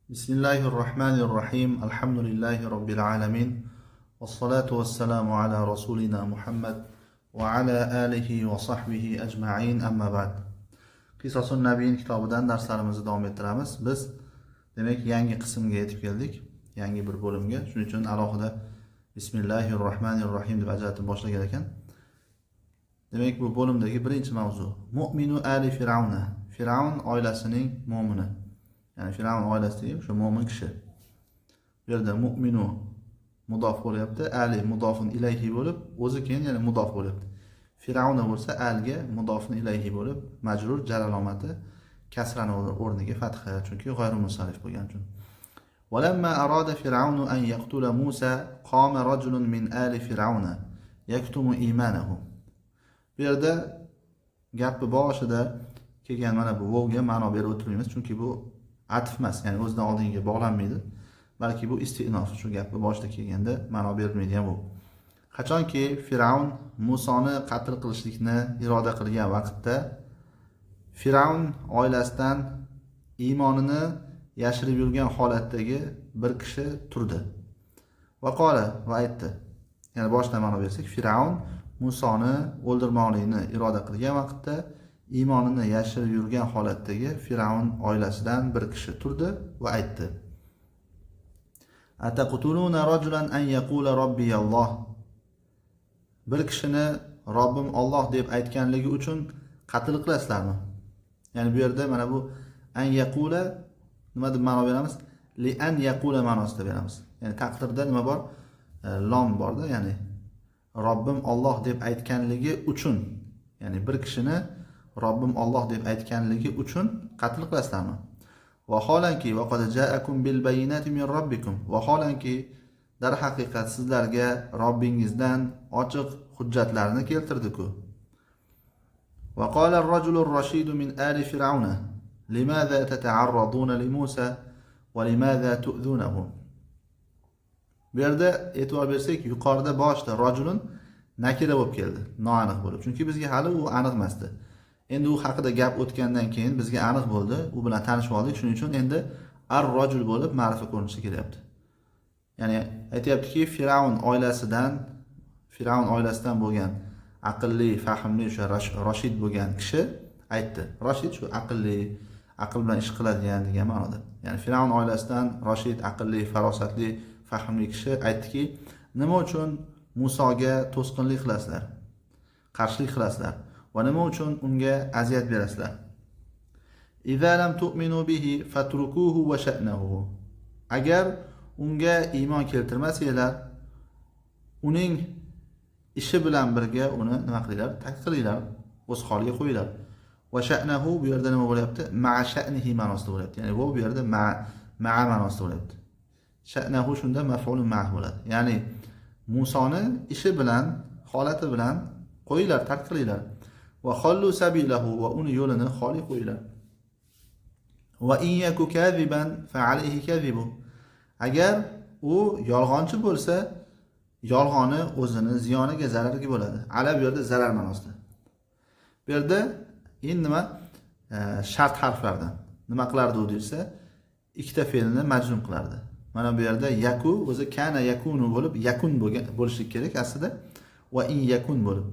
بسم الله الرحمن الرحيم، الحمد لله رب العالمين، والصلاة والسلام على رسولنا محمد وعلى آله وصحبه أجمعين، أما بعد. Qisosun Nabiyin kitobidan darslarimizni davom ettiramiz. Biz, demak, yangi qismga yetib keldik, yangi bir bo'limga. Shuning uchun alohida "Bismillahi rohmanir rohim" deb ajratib boshlagan ekan. Demak, bu bo'limdagi birinchi mavzu "Mu'minu ali Fir'auna", Fir'avn oilasining mo'mini, ya'ni Fir'avn oilasidagi o'sha mo'min kishi. Bu yerda "mu'minu" mudof bo'lyapti, "ali" mudofun ilayhi bo'lib, o'zi keyin yana mudof bo'lyapti. "Fir'auna" bo'lsa "alga" mudofun ilayhi bo'lib, majrur, jar alomati kasrani o'rniga fatha, chunki g'ayri munsarif bo'lgani uchun. ولما أراد فرعون أن يقتل موسى قام رجل من آل فرعون يكتم إيمانه. Bu yerda gapni boshida kelgan mana bu vovga ma'no berib o'tirmaymiz, chunki bu atf emas, ya'ni o'zidan oldingiga bog'lanmaydi, balki bu istinof. Shu gapni boshida kelganda ma'no berilmaydigan bu. Qachonki Fir'avn Musoni qatl qilishlikni iroda qilgan vaqtda, Fir'avn oilasidan iymonini yashirib yurgan holatdagi bir kishi turdi. Vaqola, va aytdi. Ya'ni boshidan ma'no bersak, Fir'avn Musoni o'ldirmoqlikni iroda qilgan vaqtda, iymonini yashirib yurgan holatdagi Fir'avn oilasidan bir kishi turdi va aytdi: "Ataqtuluna rajulan an yaqula robbiyalloh?" Bir kishini "Robbim Olloh" deb aytganligi uchun qatl qilasizlarmi? Ya'ni bu yerda mana bu "an yaqula" nima deb ma'no beramiz? "Li an yaqula" ma'nosida beramiz. Ya'ni taqdirda nima bor? Lom borda, ya'ni "Robbim Olloh" deb aytganligi uchun, ya'ni bir kishini "Robbim Olloh" deb aytganligi uchun qatl qilasizlarmi? Vaholanki vaqad ja'akum bil bayyinati min robbikum, vaholanki darhaqiqat sizlarga Robbingizdan ochiq hujjatlarni keltirdi-ku. وقال الرجل الرشيد من آل فرعون لماذا تتعرضون لموسى ولماذا تؤذونه؟ Bu yerda e'tibor bersak, yuqorida boshida "rajulun" nakira bo'lib keldi, noaniq bo'lib, chunki bizga hali u aniq emasdi. Endi u haqida gap o'tgandan keyin bizga aniq bo'ldi, u bilan tanishib oldik. Shuning uchun endi "ar rojul" bo'lib ma'rifa ko'rinishida kelyapti. Ya'ni aytyaptiki, Fir'avn oilasidan bo'lgan aqlli, fahmli, o'sha roshid bo'lgan kishi aytdi. Roshid shu aqlli, aql bilan ish qiladigan degan ma'noda. Ya'ni Fir'avn oilasidan roshid, aqlli, farosatli, fahmli kishi aytdiki: "Nima uchun Musoga to'sqinlik qilasizlar, qarshilik qilasizlar va nima uchun unga aziyat berasizlar? Idza lam tu'minu bihi fatrukuhu va sha'nahu." Agar unga iymon keltirmasanglar, uning ishi bilan birga uni nima qilinglar? Tark qilinglar, o'z holiga qo'yinglar. Va sha'nahu bu yerda nima bo'lyapti? "Ma'a sha'nihi" ma'nosida bo'lyapti. Ya'ni bu yerda ma'a ma'nosida bo'lyapti. "Sha'nahu" shunda maf'ulun ma'ah bo'ladi. Ya'ni Musoni ishi bilan, holati bilan qo'yinglar, tark qilinglar. Va xollu sabilahu, va uni yo'lini xoli qo'yinglar. Va in yaku kaziban fa alayhi kazibu. Agar u yolg'onchi bo'lsa, yolg'oni o'zini ziyoniga, zarariga bo'ladi. "Ala" bu yerda zarar ma'nosida. Bu yerda "in" nima? Shart harflardan. Nima qilardi u desa, ikkita fe'lni majzum qilardi. Mana bu yerda "yaku" o'zi "kana yakunu" bo'lib, "yakun" bo'lgan bo'lishi kerak aslida, "va in yakun" bo'lib.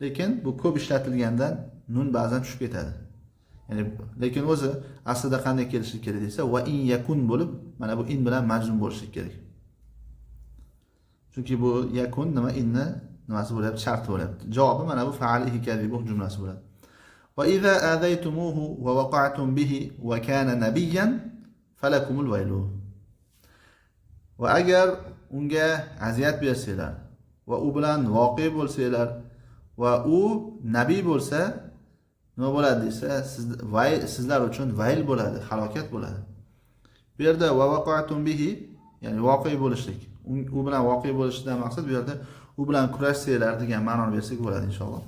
Lekin bu ko'p ishlatilgandan nun ba'zan tushib ketadi. Ya'ni lekin o'zi aslida qanday kelishi kerak desa, "va in yakun" bo'lib, mana bu "in" bilan majzum bo'lishi kerak. Chunki bu "yakun" nima, "inni" nimasi bo'lyapti? Sharti bo'lyapti. Javobi mana bu "fa'alihi kadhibuh" jumlasi bo'ladi. Va iza azaytumuhu va waqa'tum bihi va kana nabiyyan falakumul vaylu. Va agar unga aziyat bersanglar va u bilan voqe bo'lsanglar va u nabiy bo'lsa, nima bo'ladi desa, siz vay, sizlar uchun vayl bo'ladi, halokat bo'ladi. Bu yerda "va waqa'tum bihi", ya'ni voqe bo'lishlik. U bilan voqe bo'lishdan maqsad bu yerda u bilan kurashsanglar degan ma'noni bersak bo'ladi, inshaalloh.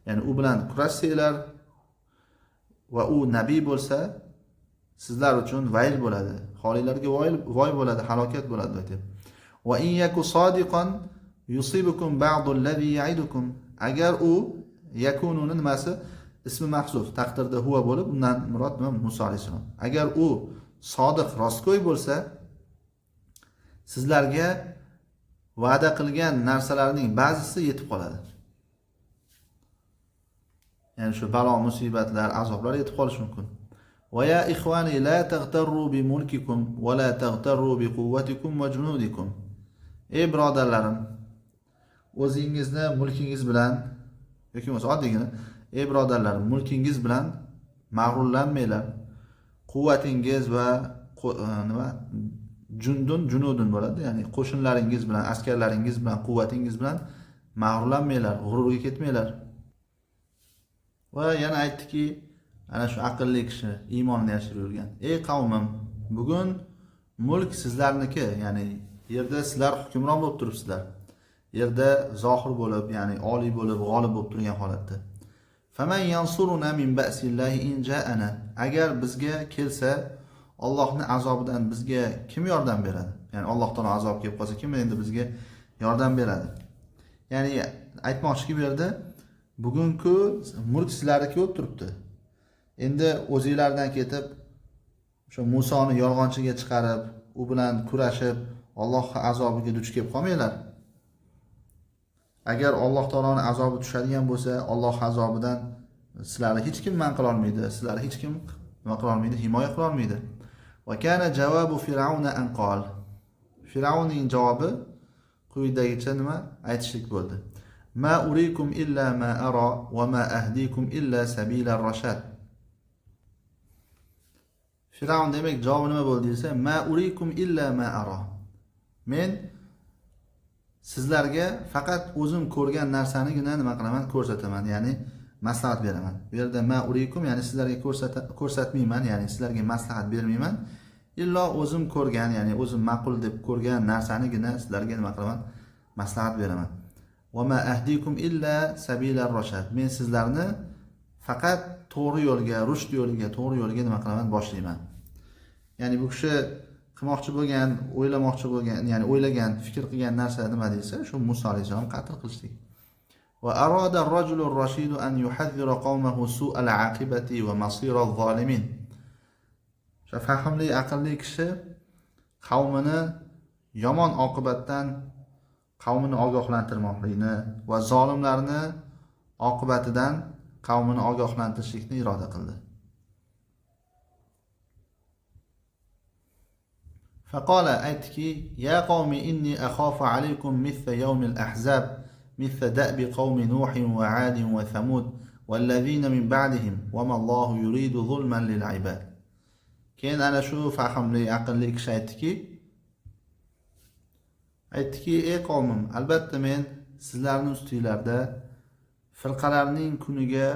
Ya'ni u bilan kurashsanglar va u nabiy bo'lsa, sizlar uchun vayl bo'ladi. Holinglarga voy, voy bo'ladi, halokat bo'ladi deb. Va in yaku sodiqan yusibukum ba'du allazi ya'idukum. Agar u "yakununi" nimasi? Ismi mahzuf, taqdirda "huwa" bo'lib, undan murod nima? Muso alayhissalom. Agar u sodiq, rostgo'y bo'lsa, sizlarga va'da qilgan narsalarning ba'zisi yetib qoladi. Ya'ni shu balo, musibatlar, azoblar yetib qolishi mumkin. Va ya ikhwani la taghtarru bi mulkikum va la taghtarru bi quvvatikum va junudikum. Ey birodarlarim, o'zingizni mulkingiz bilan yoki bo'lmasa oddiygina ey birodarlarim, mulkingiz bilan mag'rurlanmanglar. Quvvatingiz va nima jundun junudun bo'ladi, ya'ni qo'shinlaringiz bilan, askarlaringiz bilan, quvvatingiz bilan mag'rurlanmanglar, g'ururga ketmanglar. Va yana aytdiki, ana shu aqlli kishi iymonini yashirib yurgan. Ey qavmim, bugun mulk sizlarniki, ya'ni yerda sizlar hukmron bo'lib turibsizlar. Yerda zohir bo'lib, ya'ni oliy bo'lib, g'olib bo'lib turgan holatda. Faman yansuruna min ba'sillahi in ja'ana. Agar bizga kelsa, Allohning azobidan bizga kim yordam beradi? Ya'ni Alloh taolo azob kelib qolsa, kim endi bizga yordam beradi? Ya'ni aytmoqchiki bu yerda bugungi mulk sizlarniki bo'lib turibdi. Endi o'zinglardan ketib o'sha Musoni yolg'onchiga chiqarib, u bilan kurashib, Alloh azobiga duch kelib qolmanglar. Agar Alloh taoloning azobi tushadigan bo'lsa, Alloh azobidan sizlarni hech kim man qila olmaydi, sizlarni hech kim nima qila olmaydi, himoya qila olmaydi. Va kana javobu Fir'auna an qol. Fir'aunning javobi quyidagicha nima aytishlik bo'ldi. Ma urikum illa ma ara va ma ahdikum illa sabila rashad. Fir'aun demak javobi nima bo'ldi desa, ma urikum illa ma ara. Men sizlarga faqat o'zim ko'rgan narsanigina nima qilaman, ko'rsataman, ya'ni maslahat beraman. Bu yerda ma urikum, ya'ni sizlarga ko'rsatmayman, ya'ni sizlarga maslahat bermayman. Illo o'zim ko'rgan, ya'ni o'zim ma'qul deb ko'rgan narsanigina sizlarga nima qilaman, maslahat beraman. Va ma ahdikum illa sabilar rashad. Men sizlarni faqat to'g'ri yo'lga, rushd yo'liga, to'g'ri yo'lga nima qilaman, boshlayman. Ya'ni bu kishi qilmoqchi bo'lgan, o'ylamoqchi bo'lgan, ya'ni o'ylagan, fikr qilgan narsa nima desa, shu Musa alayhissalom qatl qilishlik. Va arada ar-rajulu ar-rashidu an yuhadhdhira qawmahu su'al aqibati va masira adh-dhalimin. O'sha fahmli, aqlli kishi qavmini yomon oqibatdan qavmini ogohlantirmoqlikni va zolimlarni oqibatidan qavmini ogohlantirishlikni iroda qildi. Faqala aytdiki, ya qavmi inni akhafu alaykum mithla yawmil ahzab mithla da'bi qavmi Nuhin va 'Adin va Thamud vallazina min ba'dihim va ma Allohu yuridu zulman lil ibad. Keyin ana shu fahmli, aqlli kishi aytdiki, ey qavmim, albatta men sizlarning ustinglarda firqalarning kuniga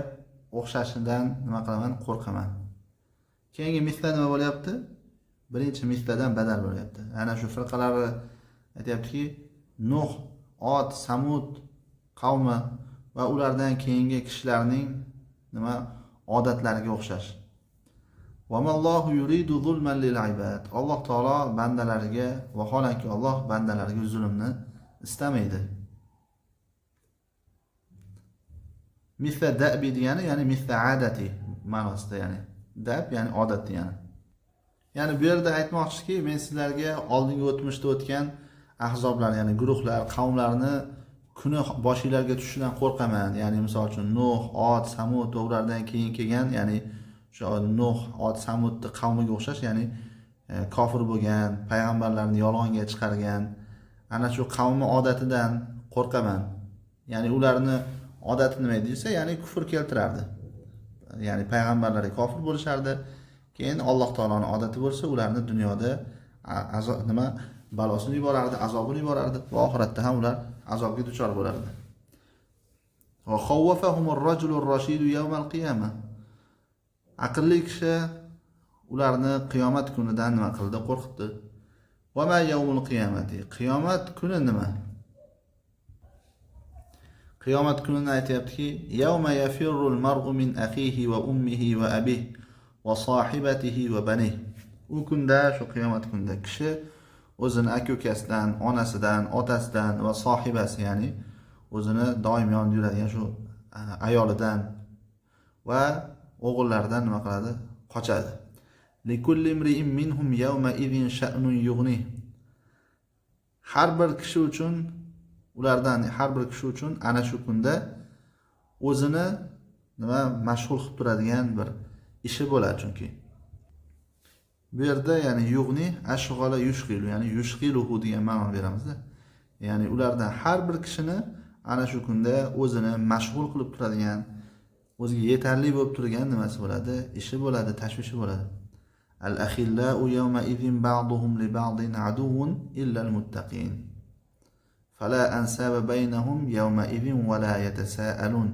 o'xshashidan nima qilaman, qo'rqaman. Keyingi misla nima bo'lyapti? Birinchi misladan badal bo'lyapti. Ana shu firqalari aytayaptiki, Nuh, Od, Samud qavmi va ulardan keyingi kishilarning nima odatlariga o'xshash. Va mallohu yuridu zulman lil ibad. Alloh taolo bandalariga, vaholanki Alloh bandalariga zulmni istamaydi. Misla da'bi degani, ya'ni misla adati ma'nosida, ya'ni dab, ya'ni odat degani. Ya'ni bu yerda aytmoqchiki, men sizlarga oldingi o'tmishda o'tgan ahzoblar, ya'ni guruhlar, qavmlarni kuni boshinglarga tushishidan qo'rqaman. Ya'ni misol uchun Nuh, Od, Samud va ulardan keyin kelgan, ya'ni o'sha Nuh, Od, Samudni qavmiga o'xshash, ya'ni kofir bo'lgan, payg'ambarlarni yolg'onga chiqargan ana shu qavmi odatidan qo'rqaman. Ya'ni ularni odati nima desa, ya'ni kufr keltirardi. Ya'ni payg'ambarlarga kofir bo'lishardi. Keyin Alloh taoloning odati bo'lsa, ularni dunyoda nima balosini yuborardi, azobini yuborardi va oxiratda ham ular azobga duchor bo'lardi. Va khawwafahumur rajulur rashidu yawmal qiyamah. Aqlli kishi ularni qiyomat kunidan nima qildi? Qo'rqitdi. Va ma yawmul qiyamati? Qiyomat kuni nima? Qiyomat kunini aytayaptiki, yawma yafirrul mar'u min akhihi va ummihi va abihi va sohibatihi va banihi. U kunda, shu qiyomat kunida kishi o'zini aka-ukasidan, onasidan, otasidan va sohibasi, ya'ni o'zini doim yonida yuradigan shu ayolidan va o'g'illaridan nima qiladi? Qochadi. Likulli imri'in minhum yawma idin sha'nun yughnih. Har bir kishi uchun, ulardan har bir kishi uchun ana shu kunda o'zini nima mashg'ul qilib turadigan bir ishi bo'ladi. Chunki bu yerda ya'ni yughni ashg'ala yushg'ilu, ya'ni yushg'iluhu degan ma'no beramizda. Ya'ni ulardan har bir kishini ana shu kunda o'zini mashg'ul qilib turadigan, o'ziga yetarli bo'lib turgan nimasi bo'ladi? Ishi bo'ladi, tashvishi bo'ladi. Al-akhillau yawma idhin ba'duhum li ba'din aduwwun illa al-muttaqin. Fala ansaba baynahum yawma idhin wa la yatasaalun.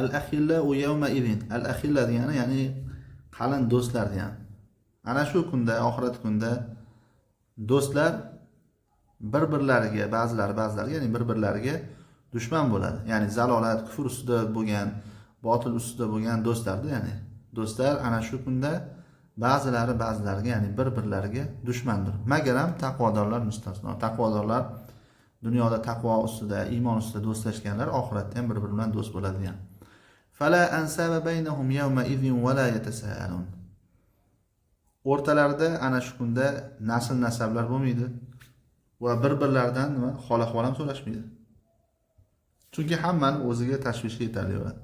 Al-akhillau yawma idhin. Al-akhilla degani ya'ni qalin do'stlar degani. Ana shu kunda, oxirat kunda do'stlar bir-birlariga, ba'zilari ba'zilariga, ya'ni bir-birlariga dushman bo'ladi. Ya'ni zalolat, kufr ustida bo'lgan, botil ustida bo'lgan do'stlarda, ya'ni do'stlar ana shu kunda ba'zilari ba'zilariga, ya'ni bir-birlariga dushmandir. Magaram taqvodorlar mustasno. Taqvodorlar dunyoda taqvo ustida, iymon ustida do'stlashganlar oxiratda ham bir-biri bilan do'st bo'ladi degan. Fala ansaba baynahum yawma idhin wa la yatasaalun. O'rtalarida ana shu kunda nasl nasablar bo'lmaydi va bir-birlaridan nima hol ahvol ham so'rashmaydi. Chunki hammani o'ziga tashvishi yetarli bo'ladi.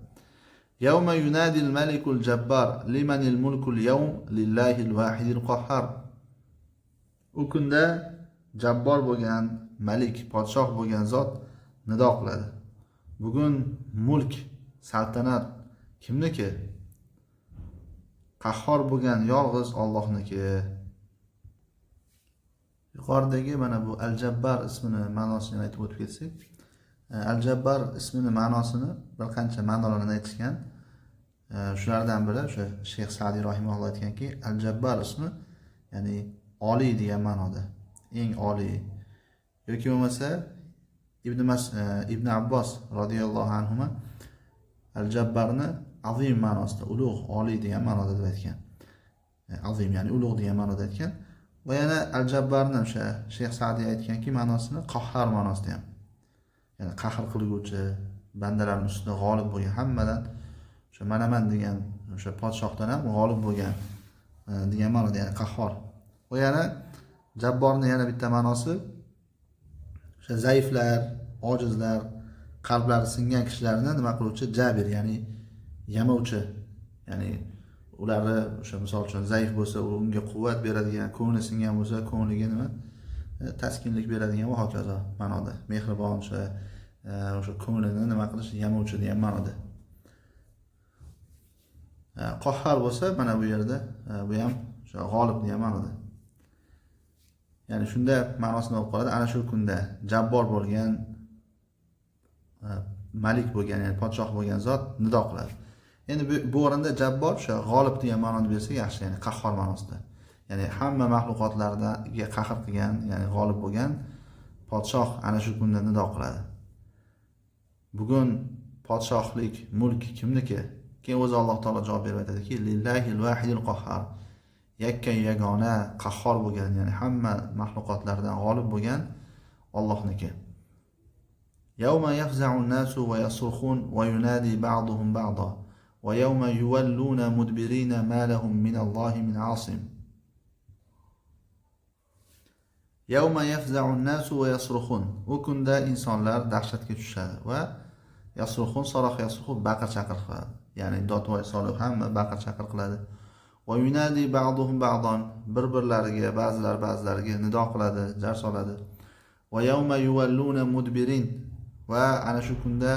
Yawma yunadil malikul jabbar limanil mulkul yawm lillahil vahidil qahhar. U kunda jabbor bo'lgan malik, podshoh bo'lgan zot nido qiladi. Bugun mulk, saltanat kimniki? Qahhor bo'lgan yolg'iz Allohniki. Yuqoridagi mana bu Al-Jabbar ismini ma'nosini aytib o'tib ketsak, Al-Jabbar ismini ma'nosini bir qancha ma'nolarni aytishgan. Shulardan biri o'sha Sheyx Sa'diy rahimahulloh aytganki, Al-Jabbar ismi ya'ni oliy degan ma'noda, eng oliy. Yoki bo'lmasa Ibn Abbos radhiyallohu anhuma Al-Jabbarni azim ma'nosida, ulug', oliy degan ma'noda deb aytgan. Azim ya'ni ulug' degan ma'noda aytgan. Va yana Al-Jabbarni o'sha Sheyx Sa'diy aytganki, ma'nosini qahhar ma'nosida ham. Ya'ni qahr qilguvchi, bandalarning ustida g'olib bo'lgan, hammadan o'sha manaman degan o'sha podshohdan ham g'olib bo'lgan degan ma'noda, ya'ni qahhor. Va yana Jabborning yana bitta ma'nosi o'sha zaiflar, ojizlar, qalblari singan kishilarni nima qiluvchi? Jabir, ya'ni yamovchi, ya'ni ularni o'sha misol uchun zaif bo'lsa, unga quvvat beradigan, ko'ngli singan bo'lsa, ko'ngliga nima taskinlik beradigan va hokazo ma'noda. Mehribon, o'sha ko'nglini nima qilish, yamovchi degan ma'noda. Qahhar bo'lsa, mana bu yerda bu ham o'sha g'olib degan ma'noda. Ya'ni shunda ma'nosini olib qoladi. Ana shu kunda jabbor bo'lgan, malik bo'lgan, ya'ni podshoh bo'lgan zot nido qiladi. Endi bu o'rinda jabbor o'sha g'olib degan ma'noni bersa yaxshi, ya'ni qahhor ma'nosida. Ya'ni hamma maxluqotlarga qahr qilgan, ya'ni g'olib bo'lgan podshoh ana shu kunda nido qiladi. Bugun podshohlik, mulk kimniki? Keyin o'zi Alloh taolo javob berib aytadiki, lillahil vahidil qahhar. Yakka yagona qahhor bo'lgan, ya'ni hamma maxluqotlardan g'olib bo'lgan Allohniki. Yawma yafza'u an-nasu wa yasrukhun wa yunadi ba'duhum ba'da wa yawma yuwalluna mudbirina ma lahum min Allohi min 'asim. Yawma yafza'u an-nasu wa yasrukhun. U kunda insonlar dahshatga tushadi va yasrukhun sarax yasruhu baqir chaqir qiladi. Ya'ni dodvoy solib hamma baqir chaqir qiladi. Va yunadi ba'duhum ba'dan, bir-birlariga, ba'zilar ba'zilariga nido qiladi, jar soladi. Va yawma yuwalluna mudbirin, va ana shu kunda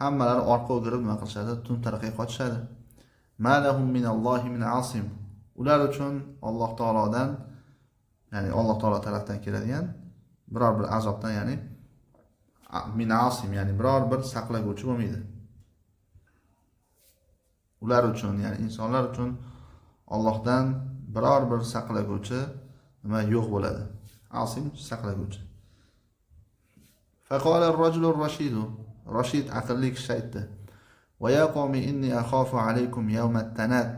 hammalari orqa o'girib nima qilishadi? Tun tarafga qochishadi. Ma lahum minallohi min asim. Ular uchun Alloh taolodan, ya'ni Alloh taolo tarafdan keladigan biror bir azobdan, ya'ni min asim, ya'ni biror bir saqlaguvchi bo'lmaydi. Ular uchun, ya'ni insonlar uchun Allohdan biror bir saqlaguvchi nima yo'q bo'ladi. Asim saqlaguvchi. Faqala ar-rajulu ar-rashidu, Rashid aqlli kishi aytdi: Va ya qawmi inni akhafu alaykum yawma at-tanad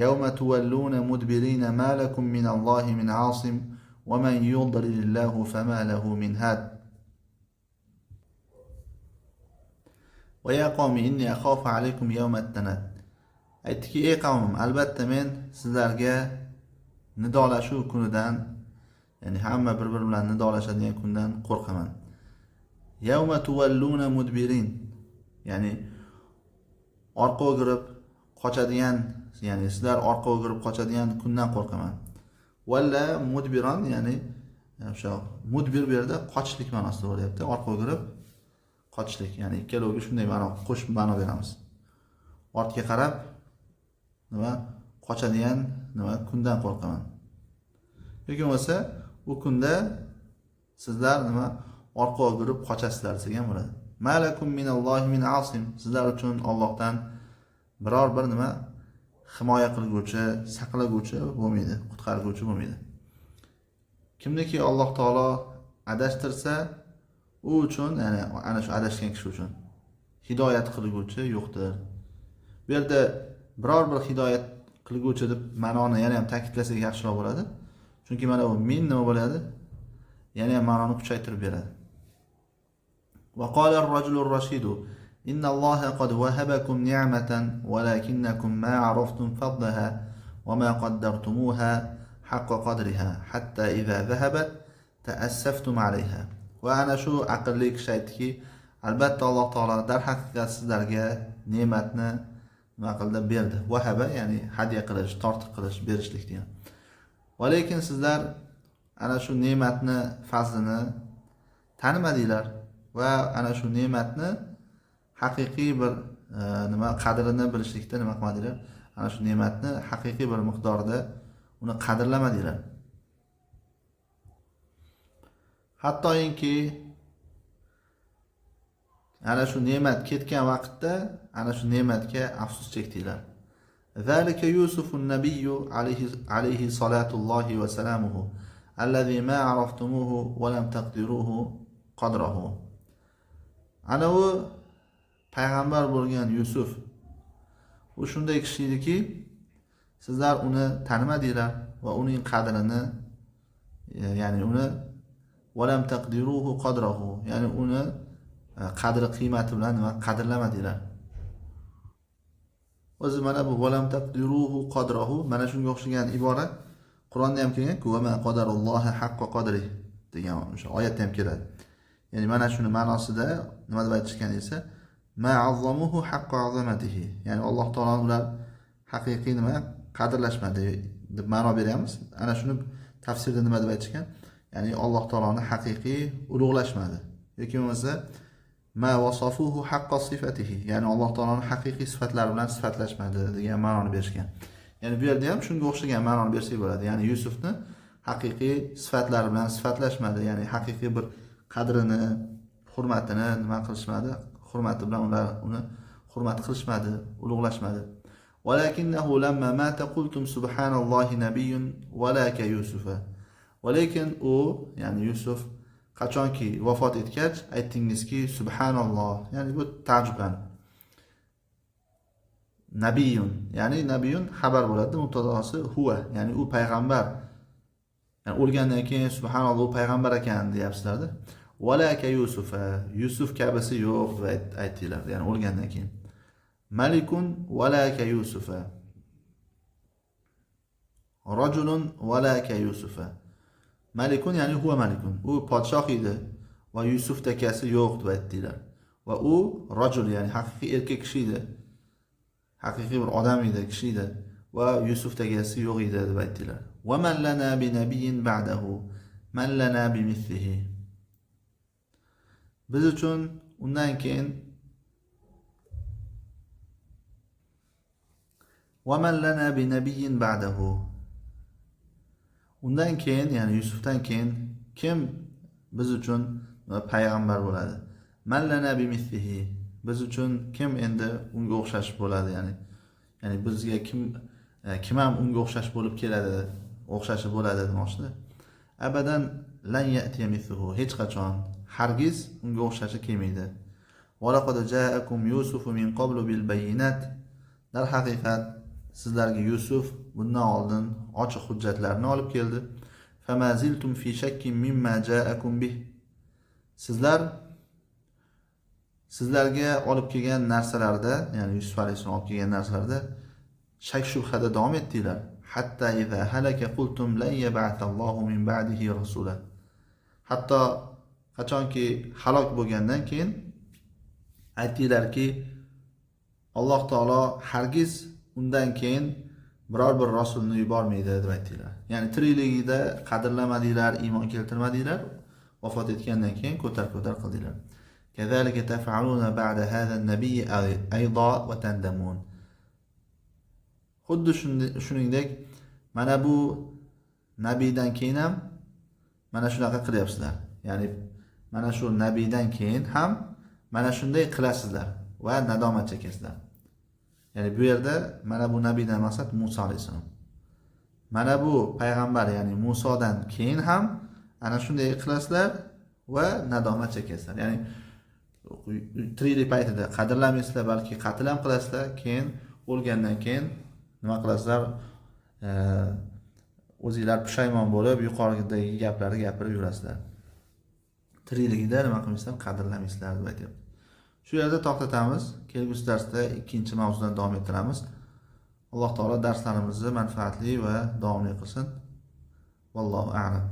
yawma tuwalluna mudbirina ma lakum min Allohi min asim va man yudlilillahu fama lahu min had. Va ya qawmi inni akhafu alaykum yawma at-tanad. Aytdiki, ey qavmim, albatta men sizlarga nidolashuv kunidan, ya'ni hamma bir-biri bilan nidolashadigan kundan qo'rqaman. Yawma tuvalluna mudbirin, ya'ni orqa o'girib qochadigan, ya'ni sizlar orqa o'girib qochadigan kundan qo'rqaman. Valla mudbiron, ya'ni o'sha mudbir bu yerda qochishlik ma'nosida bo'lyapti. Orqa o'girib qochishlik, ya'ni ikkaloviga shunday ma'no qo'shib ma'no beramiz. Ortga qarab nima qochadigan nima kundan qo'rqaman. Yoki bo'lmasa u kunda sizlar nima orqa o'girib qochasizlar desak ham bo'ladi. Malakum minallohi min asim, sizlar uchun Allohdan biror bir nima himoya qilguvchi, saqlaguvchi bo'lmaydi, qutqarguvchi bo'lmaydi. Kimniki Alloh taolo adashtirsa, u uchun, ya'ni ana shu adashgan kishi uchun hidoyat qilguvchi yo'qdir. Bu yerda biror bir hidoyat qilguvchi deb ma'noni yana ham ta'kidlasak yaxshiroq bo'ladi. Chunki mana bu min nima bo'ladi? Yana ham ma'noni kuchaytirib beradi. Va qala ar-rajulu ar-rashidu inna Alloha qad wahabakum ni'matan walakinnakum ma 'araftum fadlaha wa ma qaddartumuha haqqa qadriha hatta idha dhahabat ta'assaftum 'alayha. Va ana shu aqlli kishi aytdiki, albatta Alloh taolo darhaqiqat sizlarga ne'matni nima qildi, berdi. Vahaba ya'ni hadya qilish, tortiq qilish, berishlik degan. Va lekin sizlar ana shu ne'matni fazlini tanimadinglar va ana shu ne'matni haqiqiy bir nima qadrini bilishlikda nima qilmadinglar? Ana shu ne'matni haqiqiy bir miqdorda uni qadrlamadinglar. Hattoki ana shu ne'mat ketgan vaqtda ana shu ne'matga afsus chekdinglar. Zalika Yusufun nabiyyu alayhi salatullohi va salamuhu allazi ma araftumuhu va lam taqdiruhu qadrahu. Ana u payg'ambar bo'lgan Yusuf, u shunday kishi ediki, sizlar uni tanimadinglar va uning qadrini, ya'ni uni va lam taqdiruhu qadrahu, ya'ni uni qadri qiymati bilan nima qadrlamadinglar. O'zi mana bu va lam taqdiruhu qadrahu, mana shunga o'xshagan ibora Qur'onda ham kelgan-ku, va ma qadarulloha haqqa qadri degan o'sha oyatda ham keladi. Ya'ni mana shuni ma'nosida nima deb aytishgan esa, ma azzamuhu haqqa azamatihi, ya'ni Alloh taolo ular haqiqiy nima qadrlashmadi deb ma'no beramiz. Ana shuni tafsirda nima deb aytishgan? Ya'ni Alloh taoloni haqiqiy ulug'lashmadi yoki bo'lmasa ma vasafuhu haqqa sifatihi, ya'ni Alloh taoloni haqiqiy sifatlari bilan sifatlashmadi degan ma'noni berishgan. Ya'ni bu yerda ham shunga o'xshagan ma'noni bersak bo'ladi. Ya'ni Yusufni haqiqiy sifatlari bilan sifatlashmadi, ya'ni haqiqiy bir qadrini, hurmatini nima qilishmadi? Hurmati bilan ular uni hurmat qilishmadi, ulug'lashmadi. Walakinnahu lamma mata qultum subhanallohi nabiyyun va la ka Yusufa. Va lekin u, ya'ni Yusuf qachonki vafot etgach aytdingizki subhanalloh, ya'ni bu ta'jublanib. Nabiyyun, ya'ni nabiyyun xabar bo'ladi, mubtadosi huwa, ya'ni u payg'ambar. Ya'ni o'lgandan keyin subhanalloh u payg'ambar ekan deyapsizlarda. Walaka Yusufa, Yusuf kabisi yo'q deb aytdinglar, ya'ni o'lgandan keyin. Malikun walaka Yusufa. Rajulun walaka Yusufa. Malikun ya'ni huwa malikun. U podshoh edi va Yusuf takasi yo'q deb aytdinglar. Va u rajul, ya'ni haqiqiy erkak kishi edi. Haqiqiy bir odam edi, kishi edi va Yusuf takasi yo'q edi deb aytdinglar. Va man lana bi nabiyyin ba'dahu man lana bi mithlihi. Biz uchun undan keyin va man lana bi nabiyyin ba'dahu. Undan keyin, ya'ni Yusufdan keyin kim biz uchun payg'ambar bo'ladi? Man lana bi mithlihi. Biz uchun kim endi unga o'xshash bo'ladi, ya'ni bizga kim ham unga o'xshash bo'lib keladi, o'xshashi bo'ladi demoqchi. Abadan lan ya'tiya mithluhu. Hech qachon, hargiz unga o'xshashi kelmaydi. Va laqad ja'akum Yusufu min qablu bil bayinat. Darhaqiqat sizlarga Yusuf bundan oldin ochiq hujjatlarni olib keldi. Fama ziltum fi shakkin mimma ja'akum bih. Sizlarga olib kelgan narsalarda, ya'ni Yusuf alayhissalom olib kelgan narsalarda Shak shubhada davom etdinglar. Hatta iza halaka qultum lan yab'athallohu min ba'dihi rasula. Hatto qachonki halok bo'lgandan keyin aytdinglarki, Alloh taolo hargiz undan keyin biror bir rasulni yubormaydi deb aytdinglar. Ya'ni tirikligida qadrlamadinglar, iymon keltirmadinglar, vafot etgandan keyin ko'tar-ko'tar qildinglar. Kazalika taf'aluna ba'da hadha an-nabiy ayda va tandamun. Xuddi shuningdek mana bu nabiydan keyin ham mana shunaqa qilyapsizlar. Ya'ni mana shu nabiydan keyin ham mana shunday qilasizlar va nadomat chekasizlar. Ya'ni bu yerda mana bu nabiydan maqsad Musa alayhissalom. Mana bu payg'ambar, ya'ni Musodan keyin ham ana shunday qilasizlar va nadomat chekasizlar. Ya'ni tiriklik paytida qadrlamaysizlar, balki qatl ham qilasizlar, keyin o'lgandan keyin nima qilasizlar? O'zinglar pushaymon bo'lib yuqoridagi gaplarni gapirib yurasizlar. Tirikligida nima qilmaysizlar? Qadrlamaysizlar deb aytyapti. Shu yerda to'xtatamiz. Kelgusi darsda ikkinchi mavzudan davom ettiramiz. Alloh taolo darslarimizni manfaatli va davomli qilsin. Vallohu a'lam.